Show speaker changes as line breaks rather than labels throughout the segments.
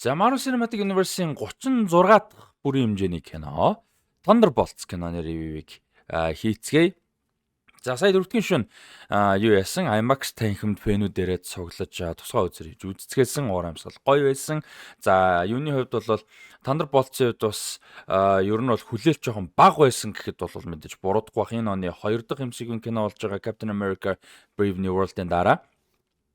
За, Marvel Cinematic Universe-ийн 36 дахь бүрийн хэмжээний кино Thunderbolts киноны review-г хийцгээе. За, сая дөрөвдүгийн шөнө юу яасан, IMAX танхимд fan үүдээрээ цуглаж тусгай үзэр хийж үзцгээсэн, уур амьсгал гоё байсан. За, юуны хувьд бол, Thunderbolts-ийн хувьд бас ер нь бол хүлээлт жоохон бага байсан гэхэд бол мэдээж буруудахгүй бах. Энэ оны хоёр дахь MCU кино болж байгаа Captain America Brave New World-ын дараа.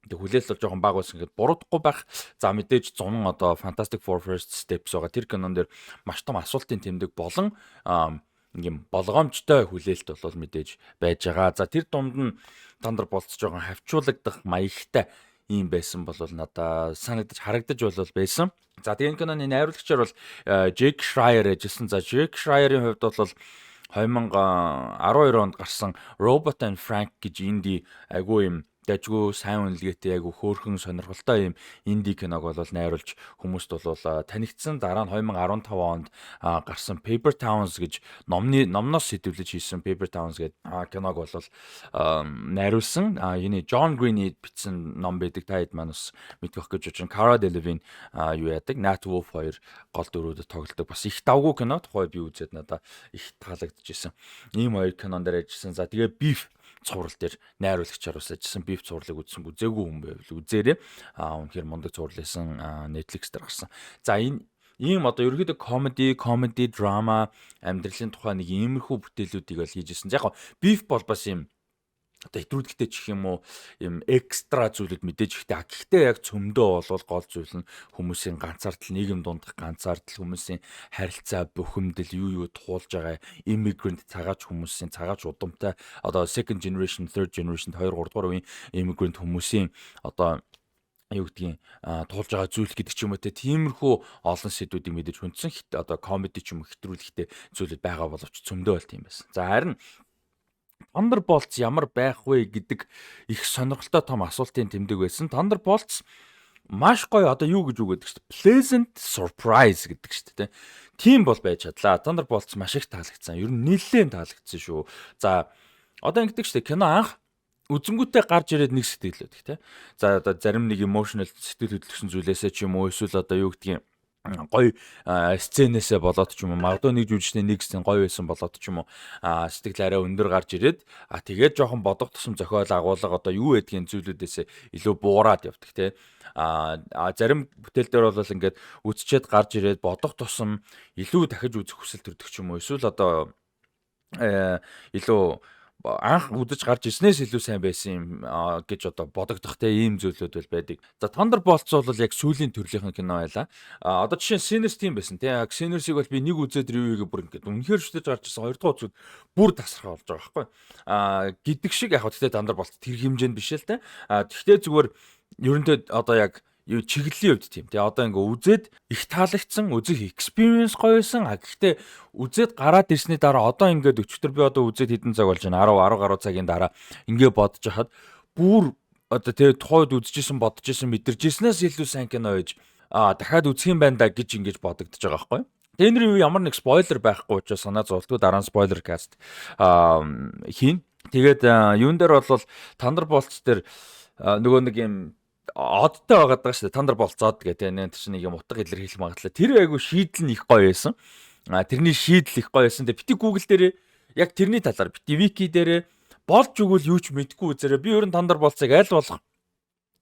Тэг хүлээлт бол жоохон бага байсан гэхэд буруудахгүй байх. За, мэдээж 100 одоо Fantastic Four First Steps байгаа. Тэр кинон дээр маш том асуултын тэмдэг болон ингээм болгоомжтой хүлээлт бол мэдээж байж байгаа. За, тэр дунд нь Thunderbolts жоохон хавчуулагдах маягтай ийм байсан бол надаа санагдаж харагдаж бол байсан. За, тэгээ энэ киноны найруулагчаар бол Jake Schreier ажилласан. За, Jake Schreier-ийн хувьд бол 2012 онд гарсан Robot and Frank гэж indie, айгүй юм дажгүй, сайн үнэлгээтэй, айгүй хөөрхөн сонирхолтой юм indie киног бол найруулж хүмүүст бол танигдсан. Дараа нь 2015 онд гарсан Paper Towns гэж номны номноос сэдэвлэж хийсэн Paper Towns гэдэг киног бол найруулсан. Энэ John Green-ий бичсэн ном байдаг. Та хэд маань бас мэдэх гэж бодож байна. Cara Delevingne юу яадаг, Nat Wolff хоёр гол дүрүүдэд тоглодог. Бас их давгүй кино. Тухай би үзээд надаа их таалагдчихсэн. Ийм хоёр кинон дээр ажилласан. За, тэгээ Beef цуврал дээр найруулагчаар бас ажилласан. Beef цувралыг үзсэн, үзээгүй хүн байвал үзээрэй. Үнэхээр мундаг цуврал байсан, Netflix дээр гарсан. За, энэ ийм одоо ерөөхдөө comedy, drama, амьдралын тухай нэг иймэрхүү бүтээлүүдийг бол хийж ирсэн. Яг Beef бол бас юм одоо хэтрүүлэгтэй ч гэх юм уу, юм extra зүйлүүд мэдээж ихтэй. Гэхдээ яг цөмдөө болвол гол зүйл нь хүмүүсийн ганцаардал, нийгэм дундах ганцаардал, хүмүүсийн харилцаа, бухимдал, юу юу туулж байгаа, immigrant цагаач хүмүүсийн, цагаач удамтай, одоо second generation, third generation, 2 3 дугаар үеийн immigrant хүмүүсийн одоо юу гэдгийг туулж байгаа зүйл гэдэг ч юм уу те, тиймэрхүү олон сэдвүүдийг мэдээж хүндсэн, одоо comedy ч юм уу, хэтрүүлэгтэй зүйлүүд байгаа боловч цөмдөө бол тийм байсан. За, харин Thunderbolts ямар байх вэ гэдэг их сонирхолтой том асуултын тэмдэг байсан. Thunderbolts маш гоё, одоо юу гэж үг гэдэг чинь pleasant surprise гэдэг шүү дээ. Тийм бол байж чадлаа. Thunderbolts маш их таалагдсан. Ер нь нэлээд таалагдсан шүү. За, одоо ингэдэг шүү дээ. Кино анх үзэнгүүтээ гарч ирээд нэг сэтгэл өгдөг те. За, одоо зарим нэг emotional, сэтгэл хөдлөсөн зүйлээсээ ч юм уу, эсвэл одоо юу гэдгийг, гоё scene ээсээ болоод ч юм уу, магадгүй нэг жүжигчний нэг scene гоё байсан болоод ч юм уу, сэтгэл арай өндөр гарч ирээд, тэгээд жоохон бодох тусам зохиол, агуулга, одоо юу гэдгийг зүйлүүдээсээ илүү буураад явдаг те. А зарим бүтээл дээр бол ингээд үзчихэд гарч ирээд бодох тусам илүү дахиж үзэх хүсэл төрдөг ч юм уу, эсвэл одоо илүү анх үзэж гарч ирснээс илүү сайн байсан юм гэж одоо бодогдох те, ийм зүйлүүд бол байдаг. За, Thunderbolts бол яг сүүлийн төрлийнхэн кино байлаа. Одоо жишээ нь Sinners тийм байсан те. Яг Sinners-ыг бол би нэг үзээд review-гээ бүр ингээд үнэхээр шүтэж гарч ирсэн. Хоёр дахь үзээд бүр тасархай болж байгаа байхгүй. Гэдэг шиг яг гэхдээ Thunderbolts тэр хэмжээнд биш л те. Гэхдээ зүгээр ерөнхийдөө одоо яг юу чиглэлийн хувьд тийм. Тэгээ одоо ингээ үзээд их таалагдсан, үзэх experience гоё байсан. А гэхдээ үзээд гараад ирсний дараа, одоо ингээд өчигдөр би одоо үзээд хэдэн цаг болж байна? 10 10 гаруй цагийн дараа ингээ бодож хахад бүр одоо тэгээ тухайд үзчихсэн, бодож исэн, мэдэрч ирснээс илүү сайн кино байж дахиад үзэх юм байна да гэж ингэж бодогдож байгаа байхгүй юу? Тэгээ энэ review ямар нэг spoiler байхгүй учраас санаа зовлтгүй, дараа нь spoiler cast хийн. Тэгээд юун дээр бол, Thunderbolts дээр нөгөө нэг юм одтой байгаад байгаа шүү дээ. Thunderbolts од гэдэг нэ, тэр чинь нэг юм утга илэрхийлэх магадлал. Тэр айгу шийдэл нь их гоё байсан. Тэрний шийдэл их гоё байсан. Тэгээ бити Google дээр яг тэрний талаар, бити wiki дээр болж өгвөл юу ч мэдгүй үзээрэй. Би ер нь Thunderbolts-ыг аль болох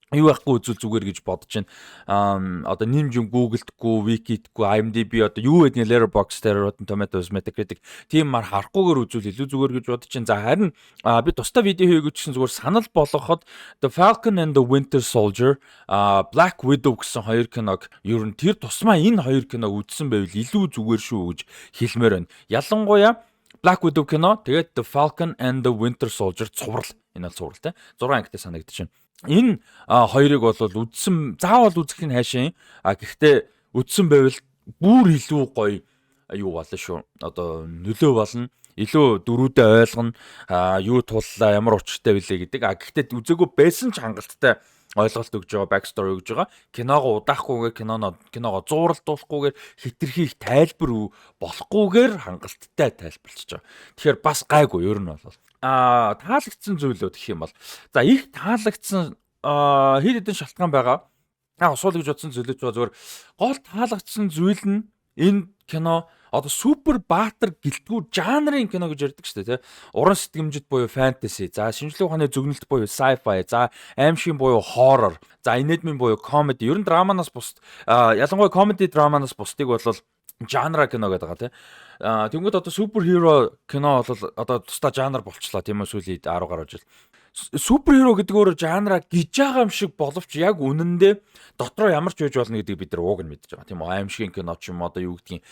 юу байхгүй үзвэл зүгээр гэж бодож байна. Одоо нэмж юм Google-дгүй, Wiki-дгүй, IMDb, одоо юу гэдгийг, Letterboxd дээр, Rotten Tomatoes, Metacritic тийм мар харахгүйгээр үзвэл илүү зүгээр гэж бодож байна. За, харин би тусдаа видео хийгээгүй ч гэсэн зүгээр санал болгоход The Falcon and the Winter Soldier, Black Widow гэсэн хоёр киног ер нь тэр тусмаа энэ хоёр киног үзсэн байвал илүү зүгээр шүү гэж хэлмээр байна. Ялангуяа Black Widow кино, тэгээд The Falcon and the Winter Soldier цуврал, энэ бол цуврал те, 6 ангитай санагдаж байна. Энэ хоёрыг бол үзсэн, заавал үзэх нь хайшин. Гэхдээ үзсэн байвал бүр илүү гоё юу болно шүү. Одоо нөлөө болно. Илүү дөрүүдээ ойлгоно. Юу туллаа, ямар учиртай вүлээ гэдэг. Гэхдээ үзээгүй байсан ч хангалттай ойлголт өгж байгаа, back story өгж байгаа. Киногоо удаахгүйгээр, киногоо зууралдуулахгүйгээр, хэтэрхий их тайлбар болохгүйгээр хангалттай тайлбарлаж байгаа. Тэгэхээр бас гайгүй ер нь бол. Таалагдсан зүйлүүд гэх юм бол, за, их таалагдсан хэд хэдэн шалтгаан байгаа. Усуул гэж бодсон зүйлэж байгаа, зүгээр гол таалагдсан зүйл нь энэ кино одоо супер баатар гэлтгүү жанрын кино гэж ярьдаг шүү дээ, тий. Уран сэтгэмжид буюу fantasy, за шинжлэх ухааны зөгнөлт буюу sci-fi, за аймшгийн буюу horror, за инээдмийн буюу comedy. Ер нь драманаас бусд, ялангуяа comedy драманаас бусдыг бол жанра кино гэдэг байгаа, тий. Тэнгүүд одоо superhero кино бол одоо тусдаа жанр болчлоо, тийм үү, сүүлийн 10 гаруй жил. Superhero гэдэг өөрөө жанра гэж байгаа юм шиг боловч яг үнэндээ дотроо ямар ч байж болно гэдгийг бид нар ууг нь мэдж байгаа, тийм үү. Аймшгийн кино ч юм, одоо юу гэдгийг,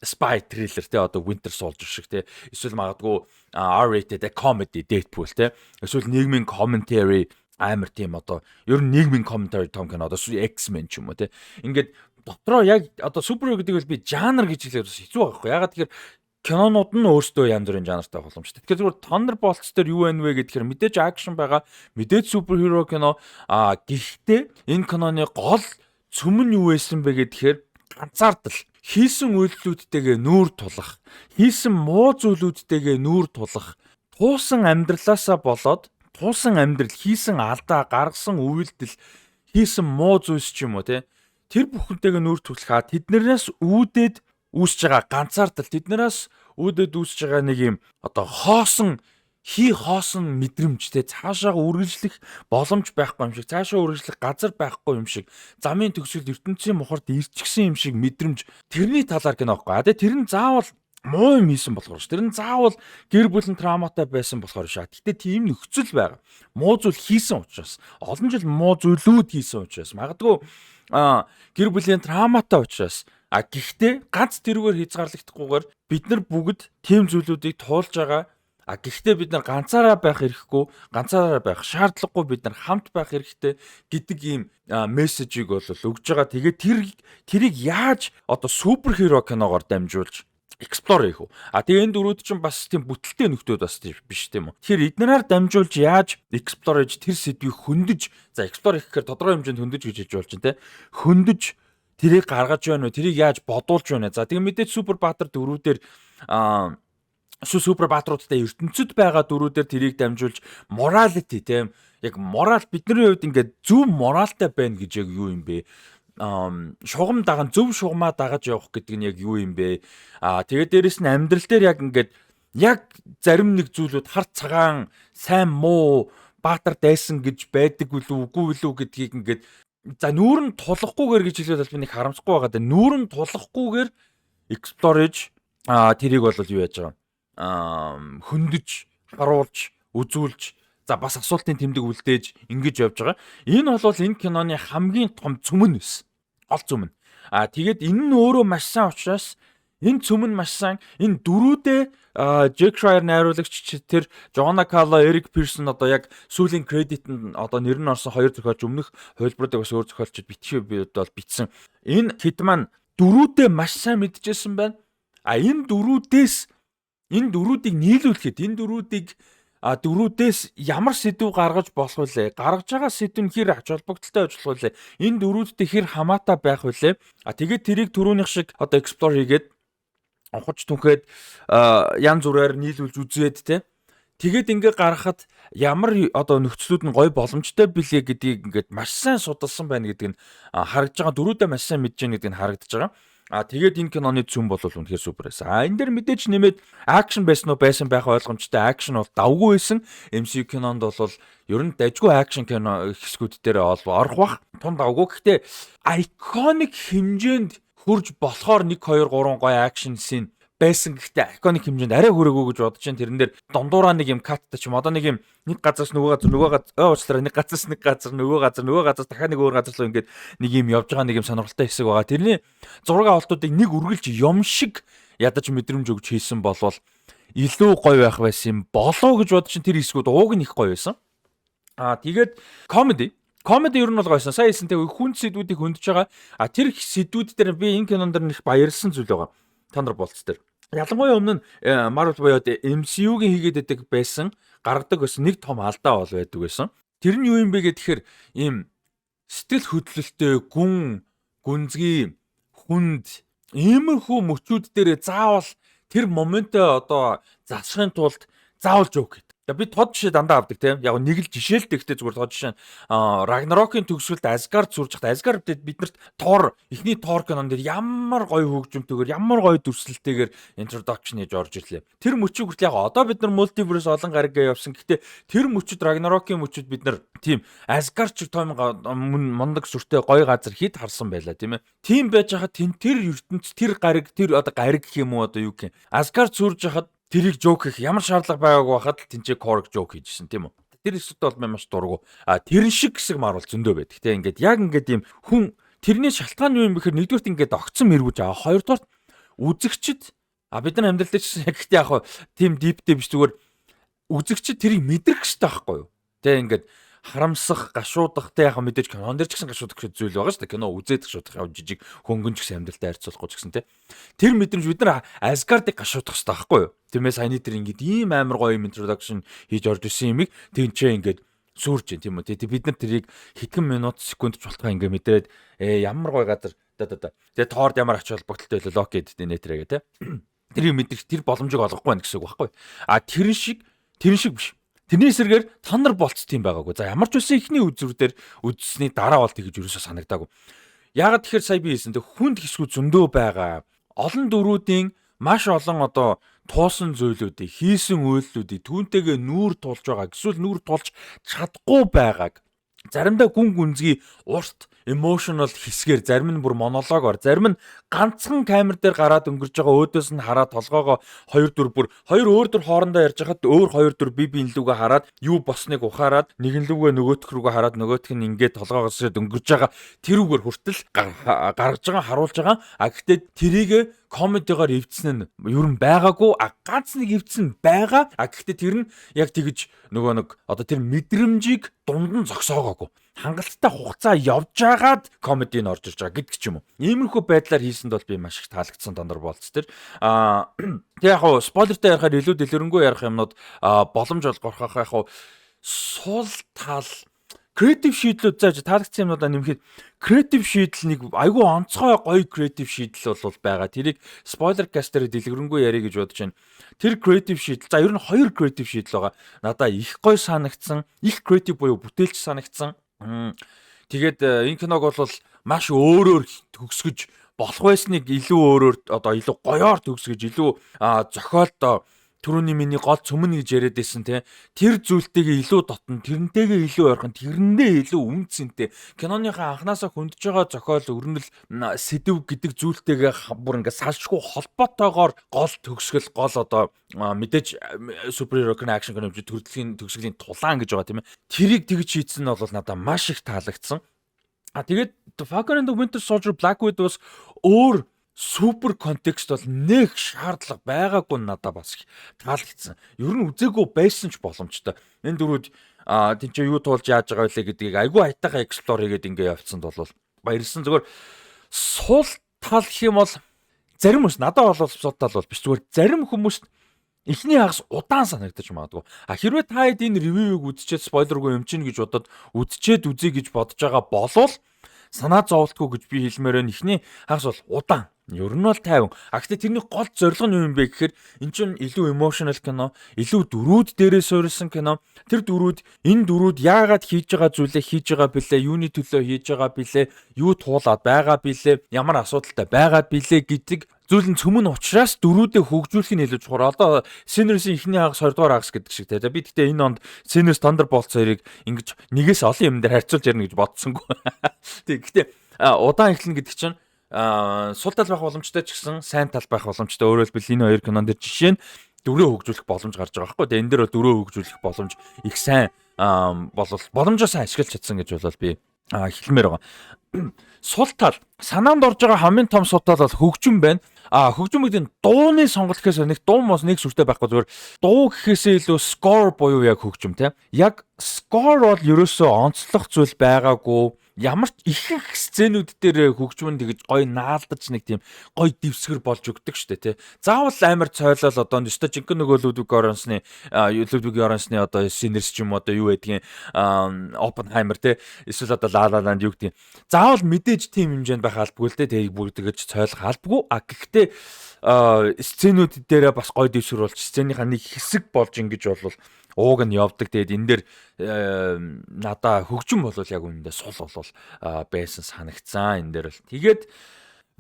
spy thriller те, одоо Winter Soldier шиг те, эсвэл магадгүй R-rated comedy Deadpool те, эсвэл нийгмийн commentary амар тийм, одоо ер нь нийгмийн commentary том кино, одоо X-Men ч юм уу те. Ингээд дотроо яг одоо superhero гэдэг бол би жанр гэж хэлээд бас хэцүү байгаа байхгүй. Ягаад тэгэхээр кинонууд нь өөрсдөө янз бүрийн жанртай боломжтой. Тэгэхээр зүгээр Thunderbolts дээр юу байна вэ гэхээр мэдээж action байгаа, мэдээж superhero кино. Гэхдээ энэ киноны гол цөм нь юу байсан бэ гэхээр ганцаардал, хийсэн үйлдэлүүдтэйгээ нүүр тулах, хийсэн муу зүйлүүдтэйгээ нүүр тулах, туусан амьдралаасаа болоод, туусан амьдрал, хийсэн алдаа, гаргасан үйлдэл, хийсэн муу зүйлс ч юм уу те, тэр бүхэнтэйгээ нүүр тулах, тэднэрээс үүдээд үүсэж байгаа ганцаардал, тэднээс үүдээд үүсэж байгаа нэг юм одоо хоосон хоосон мэдрэмжтэй, цаашаа үргэлжлэх боломж байхгүй юм шиг, цаашаа үргэлжлэх газар байхгүй юм шиг, замын төгсгөл, ертөнцийн мухард ирчихсэн юм шиг мэдрэмж, тэрний талаар кино байхгүй. А тэгээ тэр нь заавал муу юм хийсэн болохоор ш. Тэр нь заавал гэр бүлийн травматай байсан болохоор ш. Гэтэ тийм нөхцөл байгаа. Муу зүйл хийсэн учраас, олон жил муу зүйлүүд хийсэн учраас, магадгүй гэр бүлийн травматай учраас. Гэхдээ ганц тэрүүгээр хязгаарлагдахгүйгээр бид нар бүгд тийм зүйлүүдийг туулж байгаа. Гэхдээ бид нар ганцаараа байх эрхгүй, ганцаараа байх шаардлагагүй, бид нар хамт байх хэрэгтэй гэдэг ийм мессежийг бол өгж байгаа. Тэгээд тэрийг яаж одоо superhero киногоор дамжуулж explore хийх үү? Тэгээ энэ дөрүүд чинь бас тийм бүтэлтэй нөхдүүд бас биш, тийм үү? Тэгэхээр эднэрээр дамжуулж яаж explore хийж, тэр сэдвийг хөндөж, за explore хийх гэхээр тодорхой хэмжээнд хөндөж гэж хэлж болж байна те. Хөндөж тэрийг гаргаж байна уу? Тэрийг яаж бодуулж байна? За, тэгээ мэдээж супер баатар дөрүүдээр, супер баатруудтай ертөнцид байгаа дөрүүдээр тэрийг дамжуулж morality, тийм, яг морал, бидний хувьд ингээд зөв моралтай байна гэж яг юу юм бэ? Шугам даган, зөв шугамаа дагаж явах гэдэг нь яг юу юм бэ? Тэгээд дээрэс нь амьдрал дээр яг ингээд яг зарим нэг зүйлүүд хар цагаан, сайн муу, баатар дайсан гэж байдаг үлээ, үгүй үлээ гэдгийг ингээд, за, нүүр нь тулахгүйгээр гэж хэлээд бол би нэг харамсахгүй байгаа даа. Нүүр нь тулахгүйгээр explore хийж, тэрийг бол юу яаж байгаа хөндөж, харуулж, үзүүлж, за бас асуултын тэмдэг үлдээж ингэж явж байгаа. Энэ бол энэ киноны хамгийн том цөм нь байсан. Гол цөм нь. Тэгээд энэ нь өөрөө маш сайн учраас, энэ цөм нь маш сайн, энэ дөрүүдээ Джек Шрайер найруулагч, тэр Джона Кало, Эрик Пирсон одоо яг сүүлийн credit энд одоо нэр нь орсон хоёр зохиолч, өмнөх хувилбаруудыг бас өөр зохиолчид бичээ би бол бичсэн. Энэ хэд маань дөрүүдээ маш сайн мэдчихсэн байна. Энэ дөрүүдээс, энэ дөрүүдийг нийлүүлэхэд, энэ дөрүүдийг дөрүүдээс ямар сэдв гаргаж болох вүлээ? Гаргаж байгаа сэдв нь хэр ач холбогдолтой байж болох вүлээ? Энэ дөрүүдтэй хэр хамаатай байх вүлээ? Тэгээд тэрийг түрүүнийх шиг одоо explore хийгээд, ухаж түнхэд, янз бүрээр нийлүүлж үзээд те. Тэгээд ингээ гаргахад ямар одоо нөхцлүүд нь гоё боломжтой билээ гэдгийг ингээд маш сайн судалсан байна гэдэг нь харагдаж байгаа. Дөрүүдээ маш сайн мэдж байгаа гэдэг нь харагдаж байгаа. Тэгээд энэ киноны цөм бол үнэхээр супер байсан. Энэ дээр мэдээж нэмээд action байсан уу, байсан байх ойлгомжтой. Action бол давгүй байсан. MCU кинонд бол ер нь дажгүй action кино хэсгүүд дээр бол орох бах. Тун давгүй. Гэхдээ iconic хэмжээнд хурж болохоор 1 2 3 гоё action scene байсан. Гэхдээ iconic хэмжээнд арай хүрээгүй гэж бодож байна. Тэрэн дээр дундуураа нэг юм cut ч юм, одоо нэг юм нэг газраас нөгөө газар, нөгөө газар, уучлаарай, нэг газраас нэг газар, нөгөө газар, нөгөө газар, дахиад нэг өөр газар руу ингээд нэг юм явж байгаа нэг юм сонирхолтой хэсэг байгаа. Тэрний зураг авалтуудыг нэг үргэлж юм шиг ядаж мэдрэмж өгч хийсэн болвол илүү гоё байх байсан юм болоо гэж бодож чинь тэр хэсгүүд ууг нь их гоё байсан. Тэгээд comedy. Comedy ер нь бол гойсон. Сая хэлсэнтэй хүнд сэдвүүдийг хөндөж байгаа. Тэр сэдвүүд дээр би энэ кинон дээр нэг баярлсан зүйл байгаа. Thunderbolts дээр. Ялангуяа өмнө нь Marvel буюу MCU-гийн хийгээд байдаг байсан, гаргадаг байсан нэг том алдаа бол байдаг байсан. Тэр нь юу юм бэ гэхээр ийм сэтгэл хөдлөлтөй, гүн, гүнзгий, хүнд иймэрхүү мөчүүд дээр заавал тэр моментоо одоо засахын тулд заавал joke гэдэг. Би тод жишээ дандаа авдаг, тийм. Яг нэг л жишээ л дээ, зүгээр тод жишээ нь Ragnarok-ын төгсгөлд Asgard сүрж хат Asgard биднэрт Thor, эхний Thor кинон дээр ямар гоё хөгжимтэйгээр, ямар гоё дүрслэлтэйгээр introduction хийж орж ирлээ. Тэр мөчийг хүртэл яг одоо бид нар multiverse, олон гариг гээ явсан. Гэхдээ тэр мөчөд, Ragnarok-ын мөчөд бид нар тийм Asgard чиг том мундаг сүртэй гоё газар хид харсан байлаа, тийм ээ. Тийм байж хахад тэн тэр ертөнц, тэр гариг, тэр одоо гариг гэх юм уу, одоо юу гэх юм. Asgard сүрж хахад тэрийг joke хийх ямар шаардлага байгаагүй байхад л тэнцээ Korg joke хийжсэн, тийм үү? Тэр хэсэгт бол би маш дургу. А тэрэн шиг хэсэг Marvel зөндөө байдаг. Тэ, ингээд яг ингээд ийм хүн тэрний шалтгаан юу юм бэхээр нэгдүгürt ингээд огцон мэргүүж байгаа. Хоёрдугаарт үзэгчд бид нар амьдрал дээр ч гэсэн яг гэхдээ яг тийм deep тэй биш, зүгээр үзэгчд тэрийг мэдрэх хэрэгтэй байхгүй юу? Тэ, ингээд харамсах, гашуудах, те, яг мэдээж кинон дээр ч гэсэн гашуудах зүйл байгаа шүү дээ. Кино үзээд гашуудах, яг жижиг хөнгөн ч гэсэн амьдралтай харьцуулахгүй ч гэсэн, те. Тэр мэдрэмж, бид нар Asgard-ыг гашуудах хэрэгтэй байхгүй юу? Тийм ээ, саяны тэр ингээд ийм амар гоё юм introduction хийж орж ирсэн юмыг тэнцээ ингээд сүрж чинь, тийм үү. Тэ, бид нар тэрийг хэдхэн минут, секунд ч болтгоо ингээд мэдрээд ямар гоё газар да да да. Тэгээ Thor-д ямар ач холбогдолтой байлаа, Локи гэдэг нэтрэгээ, те. Тэрийг мэдрэх тэр боломжийг олгохгүй байна гэсэн үг байхгүй. А тэрэн шиг биш. Тэрний эсрэгээр Thunderbolts тийм байгаагүй. За, ямар ч үсэн эхний үзвэр дээр үзсний дараа бол тэгж ерөөсөө санагдаагүй. Яагаад тэгэхээр сая би хэлсэн, тэг хүнд хэсгүүд зөндөө байгаа. Олон дүрүүдийн маш олон одоо туусан зүйлүүдийг, хийсэн үйлдэлүүдийг, түүнтэйгээ нүүр тулж байгаа, эсвэл нүүр тулж чадахгүй байгааг заримдаа гүн гүнзгий урт emotional хэсгээр, зарим нь бүр монологоор, зарим нь ганцхан камер дээр гараад өнгөрж байгаа, өөдөөс нь хараад толгоогоо хоёр дүр, бүр хоёр өөр дүр хоорондоо ярьж хахад өөр хоёр дүр бие биен лүүгээ хараад юу босныг ухаарад, нэгэн лүүгээ нөгөөх рүүгээ хараад, нөгөөх нь ингээд толгоогоос өнгөрж байгаа тэрүүгээр хүртэл гаргаж байгаа, харуулж байгаа. А гэхдээ тэрийг комедигаар эвдсэн нь ер нь байгаагүй. А ганц нэг эвдсэн байгаа. А гэхдээ тэр нь яг тэгж нөгөө нэг одоо тэр мэдрэмжийг дунд нь зогсоогоогүй. Хангалттай хугацаа явж байгаад комеди нь орж ирж байгаа гэдэг ч юм уу. Иймэрхүү байдлаар хийсэнд бол би маш их таалагдсан Thunderbolts тэр. Аа тэг яг хуу spoiler тай ярихаар илүү дэлгэрэнгүй ярих юмнууд боломж олгох, яг хуу сул тал, креатив шийдлүүд зааж таалагдсан юмнуудаа нэмэхэд креатив шийдэл нэг айгүй онцгой гоё креатив шийдэл бол байгаа. Тэрийг spoiler cast дээр дэлгэрэнгүй ярих гэж бодож байна. Тэр креатив шийдэл, за, ер нь хоёр креатив шийдэл байгаа. Надаа их гоё санагдсан, их креатив буюу бүтээлч санагдсан. Тэгээд энэ киног бол маш өөрөөр төгсгөж болох байсныг илүү өөрөөр, одоо илүү гоёор төгсгөж, илүү зохиолдоо, түрүүний миний гол цөмөн гэж яриад байсан, те, тэр зүйлтэйгээ илүү дотно, тэрнтэйгээ илүү ойрхон, тэрэндээ илүү үн цэнтэй, киноныхаа анханасаа хөндөж байгаа зохиол, өрнөл, сэдэв гэдэг зүйлтэйгээ бүр ингээ салшгүй холбоотойгоор гол төгсгөл, гол одоо мэдээж superhero кино, action кино төрлийн төгсгөлийн тулаан гэж байгаа, тийм ээ, тэрийг тэгж хийцэн нь бол надад маш их таалагдсан. А тэгээд Falcon and the Winter Soldier, Black Widow-с өөр супер context бол нэг шаардлага байгаагүй, надад бас их таалагдсан. Ер нь үзээгүй байсан ч боломжтой. Энэ дөрүүд тэнцээ юу туулж яаж байгаа вэ гэдгийг айгүй хайтайгаа explore хийгээд ингээ явцсанд бол баярлсан. Зүгээр сул тал гэх юм бол зарим хүмүүс, надад бол сул тал бол биш, зүгээр зарим хүмүүст эхний хагас удаан санагдаж магадгүй. А хэрвээ та хэд энэ review г үзчихэд spoiler гүй юм чинь гэж бодоод үзчихэд үзье гэж бодож байгаа болвол санаа зовлтгүй гэж би хэлмээр байна. Эхний хагас бол удаан. Ер нь бол 50. А гэхдээ тэрний гол зорилго нь юу юм бэ гэхээр эн чинь илүү emotional кино, илүү дүрүүд дээрээ суурилсан кино. Тэр дүрүүд, энэ дүрүүд яагаад хийж байгаа зүйлээ хийж байгаа бilé, юуны төлөө хийж байгаа бilé, юу туулаад байгаа бilé, ямар асуудалтай байгаа бilé гэдэг зүйл нь цөмөн учраас дүрүүдээ хөгжүүлэх нь илүү чухал. Одоо Sinners-ийн эхний хагас, 2 дугаар хагас гэдэг шиг те. Би гэхдээ энэ онд Sinners, Thunderbolts хоёрыг ингэж нэгээс олон юм дээр харьцуулж ярина гэж бодсонгүй. Тэг. Гэхдээ удаан эхлэнэ гэдэг чинь сул тал байх боломжтой ч гэсэн сайн тал байх боломжтой. Өөрөөр хэлбэл, энэ хоёр кинон дээр жишээ нь дүрээ хөгжүүлэх боломж гарч байгаа байхгүй. Тэгээ энэ дээр бол дүрээ хөгжүүлэх боломж их сайн бол боломжоо сайн ашиглаж чадсан гэж бол би хэлмээр байгаа. Сул тал, санаанд орж байгаа хамгийн том сул тал бол хөгжим байна. А хөгжим гэдэг нь дууны сонголт гэхээс нэг дуу мос нэг сүртэй байхгүй, зүгээр дуу гэхээсээ илүү score буюу яг хөгжим, те. Яг score бол ерөөсөө онцлог зүйл байгаагүй, ямар ч ихэнх scene үүд дээр хөгжим нь тэгж гоё наалдаж, нэг тийм гоё дэвсгэр болж өгдөг штэ, тий. Заавал амар цойлол одоо өстой жинхэнэ нөгөө Ludwig Göransson-ы одоо Sinners ч юм уу, одоо юу байдгийг, Oppenheimer, тий, эсвэл одоо La La Land юу гэдгийг, заавал мэдээж тийм хэмжээнд байх албагүй л дээ. Тэгээ бүгд тэгэж цойлох албагүй. А гэхдээ scene үүд дээрээ бас гоё дэвсгэр болж, scene нийхаа нэг хэсэг болж ингэж болвол Ууг нь явдаг. Тэгээд энэ дээр надаа хөгжим болвол яг үүндээ сул болвол байсан санагцсан энэ дээр бол. Тэгээд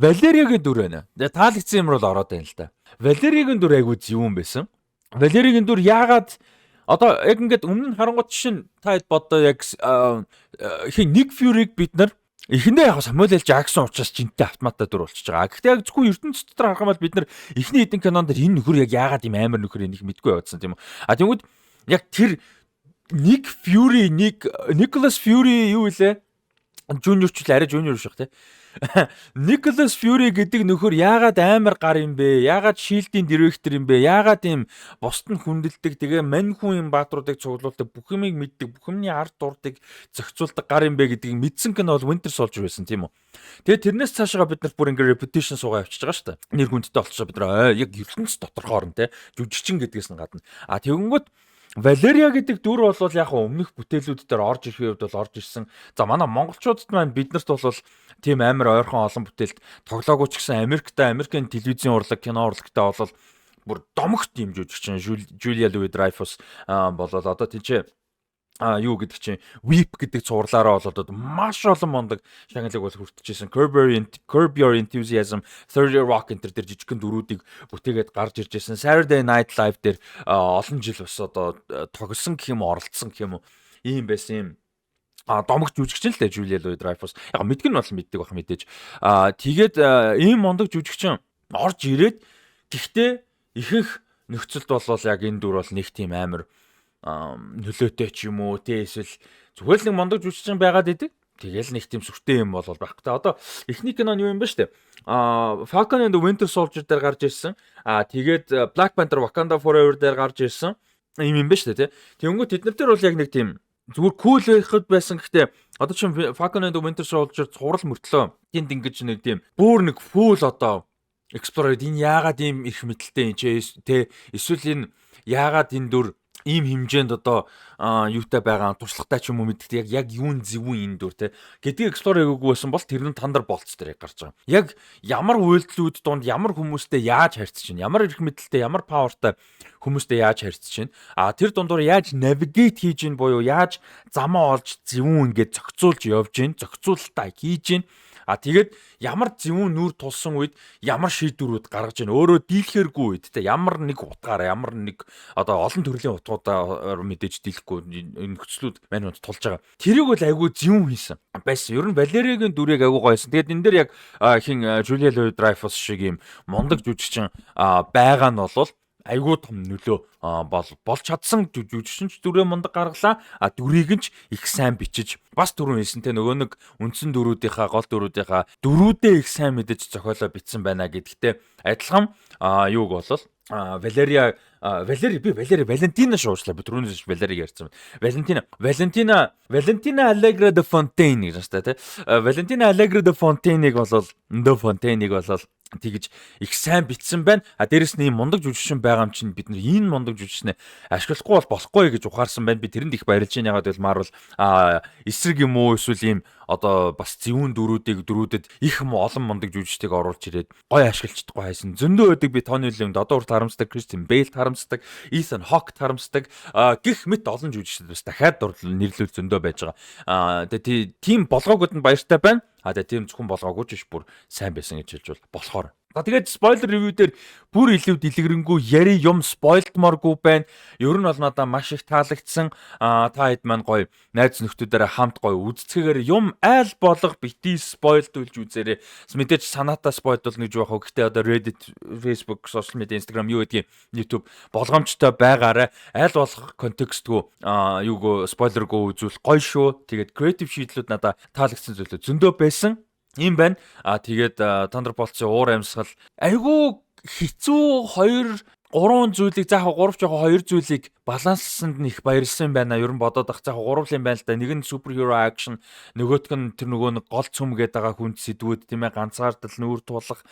Валериагийн дүр байна. Тэгээ таалагдсан юм бол ороод байна л да. Валериагийн дүр айгуу зөвүүн байсан. Валериагийн дүр яагаад одоо яг ингээд өмнө нь харангуут жишээ нь та хэд боддоо, яг хин Ник Фьюриг бид нар эхэндээ яг Самуэль Л. Жаксон учраас жинтэй автоматтай дүр болчихж байгаа. Гэхдээ яг зөвхөн ертөнц дотор харах юм бол бид нар эхний хэдэн кинон дэр энэ нөхөр яг яагаад ийм амар нөхөр энийг мэдгүй явуулсан, тийм үү? А тэгвэл яг тэр Ник Фьюри, Ник Николас Фьюри юу илээ? Junior ч л арай junior ших, тий. Николас Фьюри гэдэг нөхөр яагаад амар гар юм бэ? Яагаад S.H.I.E.L.D-ийн директор юм бэ? Яагаад ийм бусд нь хүндэлдэг? Тэгээ мань хүн юм баатруудыг цуглуулдаг, бүх юмыг мэддэг, бүх юмны ард дурдыг зохицуулдаг гар юм бэ гэдгийг мэдсэн кино бол Winter Soldier байсан, тийм үү? Тэгээ тэрнээс цаашаа бид нарт бүр ингээ reputation суугаа явчихж байгаа шүү дээ. Нэр хүндтэй болчихоо бид нар яг ертөнц доторхоор нь, те, жүжигчин гэдгээс нь гадна. А тэгэнгүүт Валерия гэдэг дүр бол яг өмнөх бүтээлүүд дээр орж ирэхийн хувьд бол орж ирсэн. За, манай монголчуудад маань биднэрт бол тийм амар ойрхон олон бүтээлд тоглоогүй ч гэсэн Америкта, Америкийн телевизийн урлаг, кино урлагтай бол бүр домогт юм жүжигчин Жулия Луи Драйфус болол одоо тийч юу гэдэг чинь Veep гэдэг цувралаараа бол одоо маш олон мундаг шагналыг бол хүртчихсэн. Curb Your Enthusiasm, 30 Rock энэ төр жижигхэн дүрүүдийг бүтээгээд гарч ирж байсан. Saturday Night Live дээр олон жил бас одоо тоглосон гэх юм уу, оролцсон гэх юм уу, ийм байсан юм домогч жүжигчин л дээ Julia Louis-Dreyfus. Яг мэдг нь бол мэддэг байх мэдээж. Тэгээд ийм мундаг жүжигчин орж ирээд, гэхдээ ихэнх нөхцөлд бол яг энэ дүр бол нэг тийм амар нөлөөтэй ч юм уу, те, эсвэл зүгээр л нэг мундаг жүжигчин байгаад идэг. Тэгэл нэг тийм сүртэй юм бол байхгүй. Одоо эхний кино нь юу юм бэ штэ? Falcon and the Winter Soldier дээр гарч ирсэн. Тэгээд Black Panther Wakanda Forever дээр гарч ирсэн. Ийм юм ба штэ, тий. Тэнгүүт тэд нар дээр бол яг нэг тийм зүгээр cool байхад байсан. Гэхдээ одоо чинь Falcon and the Winter Soldier цуврал мөртлөө тэнд ингэж нэг тийм бүр нэг full одоо explore энэ яагаад ийм эрх мэдэлтэй юм чи, те, эсвэл энэ яагаад энэ дүр ийм хэмжээнд одоо юутай байгаа, туршлагатай ч юм уу мэддэг, яг юун зөвүүн энэ дүр, те, гэдгийг explore хийгээгүй байсан бол тэр нь Thunderbolts дээр яг гарч байгаа. Яг ямар үйлдэлүүд дунд ямар хүмүүстэй яаж харьцаж чинь, ямар эрх мэдэлтэй, ямар power тай хүмүүстэй яаж харьцаж чинь, тэр дундуур яаж navigate хийж ийн буюу яаж замаа олж зөвүүн ингээд зохицуулж явж ийн, зохицуулалтаа хийж ийн. А тэгээд ямар зөвүүн нүүр тулсан үед ямар шийдвэрүүд гаргаж ийн, өөрөө дийлэхэргүй үед, те, ямар нэг утгаар, ямар нэг одоо олон төрлийн утгуудаар мэдээж дийлэхгүй нөхцлүүд мань хүнд тулж байгаа. Тэрийг бол айгүй зөвүүн хийсэн байсан. Ер нь Валериагийн дүрийг айгүй гоёсон. Тэгээд энэ дээр яг хин Julia Louis-Dreyfus шиг юм мундаг жүжигчин байгаа нь бол айгүй том нөлөө бол болж чадсан. Жүжигчин ч дүрээ мундаг гаргалаа, а дүрийг нь ч их сайн бичиж, бас түрүүн хэлсэнтэй нөгөө нэг үндсэн дүрүүдийнхаа, гол дүрүүдийнхаа дүрүүдээ их сайн мэдэж зохиолоо бичсэн байна гэдэгтээ адилхан юуг болол Валерия, Валери, би Валери, Валентина шуучлаа, би түрүүнээс Валериг ярьсан. Валентина, Валентина, Валентина Алегра де Фонтейн гэж байна тий. Валентина Алегра де Фонтейныг болол де Фонтейныг болол тэгж их сайн бичсэн байна. А дээрэс нь ийм мундаг жүжигчин байгаа юм чинь бид нар энэ мундаг жүжигчнээ ашиглахгүй бол болохгүй гэж ухаарсан байна. Би тэрэнд их баярлж байна. Ягаад гэвэл Marvel эсрэг юм уу, эсвэл ийм одоо бас зөвүүн дүрүүдийг, дүрүүдэд их юм олон мундаг жүжигчдийг оруулж ирээд гой ашиглаж чадахгүй хайсан. Зөндөө байдаг. Би Тони Лемд одоо урт харамсдаг, Кристен Бейлт харамсдаг, Ethan Hawke харамсдаг гих мэт олон жүжигчдад бас дахиад нэрлүүл зөндөө байж байгаа. Тэгээ тийм болгоогод нь баяртай байна. А тэгээ тийм зөвхөн болгоогүй ч биш, бүр сайн байсан гэж хэлж болохоор. За, тэгээд spoiler review дээр бүр илүү дэлгэрэнгүй яри юм spoil дмооргүй байна. Ер нь бол надад маш их таалагдсан. Та хэд маань гоё найз нөхдүүдээрээ хамт гоё үзцгээгээр юм айл болох бити spoil дүүлж үзээрэй. Мэдээж санаатаа spoil дуулна гэж байх. Гэхдээ одоо Reddit, Facebook, social media, Instagram юу гэдгийг, YouTube болгоомжтой байгаарай. Айл болох context гүй юуг spoiler гүй үзүүл гоё шүү. Тэгээд creative шийдлүүд надад таалагдсан зүйлүүд зөндөө байсан. Ийм байна. А тэгээд Thunderbolts-ийн уур амьсгал айгүй хэцүү хоёр гурван зүйлийг, за яг гурав жоохон хоёр зүйлийг баланслсанд нь их баярлсан байна. Ер нь бодоод ах, за гурав юм байна л да. Нэг нь superhero action, нөгөөх нь тэр нөгөө нэг гол цөм гэдэг байгаа хүнд сэдвүүд, тийм ээ, ганцаардал, нүүр тулах,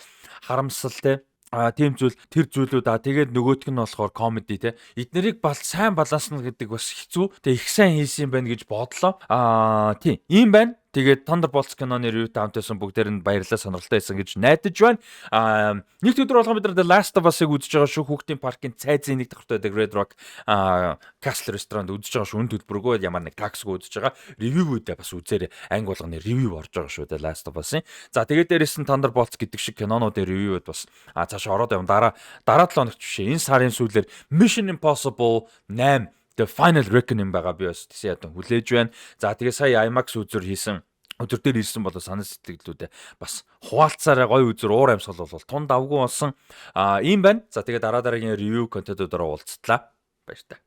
харамсал, те, тийм зүйл, тэр зүйлүүд, тэгээд нөгөөх нь болохоор comedy, те. Эднэрийг бол сайн баланслана гэдэг бас хэцүү. Тэгээ их сайн хийсэн юм байна гэж бодлоо. Тийм, ийм байна. Тэгээд Thunderbolts киноны review тэй хамт байсан бүгдээрэнд баярлалаа, сонирхолтой байсан гэж найдаж байна. Нэг өдөр болгон бид нар The Last of Us-ыг үзэж байгаа шүү. Хүүхдийн паркын цайзын нэг давхартай байдаг Red Rock Castle Restaurant үзэж байгаа шүү. Үн төлбөргүй, ямар нэг tax гүй үзэж байгаа. Review үүдээ бас үзээрэй. Анги болгоны review орж байгаа шүү The Last of Us-ын. За, тэгээд дээрэс нь Thunderbolts гэдэг шиг кинонуудын review үүд бас цаашаа ороод явна. Дараа дараа 7 хоногт биш. Энэ сарын сүүлээр Mission Impossible 8: The Final Reckoning байгаа, би бас тэсэн ядан хүлээж байна. За, тэгээ сая IMAX үзүр хийсэн өдөр дээр ирсэн болоо санал сэтгэлдлүүдээ бас хуваалцаарай. Гоё үзүр, уур амьсгал бол тун давгүй болсон. Ийм байна. За, тэгээ дараа дараагийн review контентуудаараа уулзтлаа. Баяртай.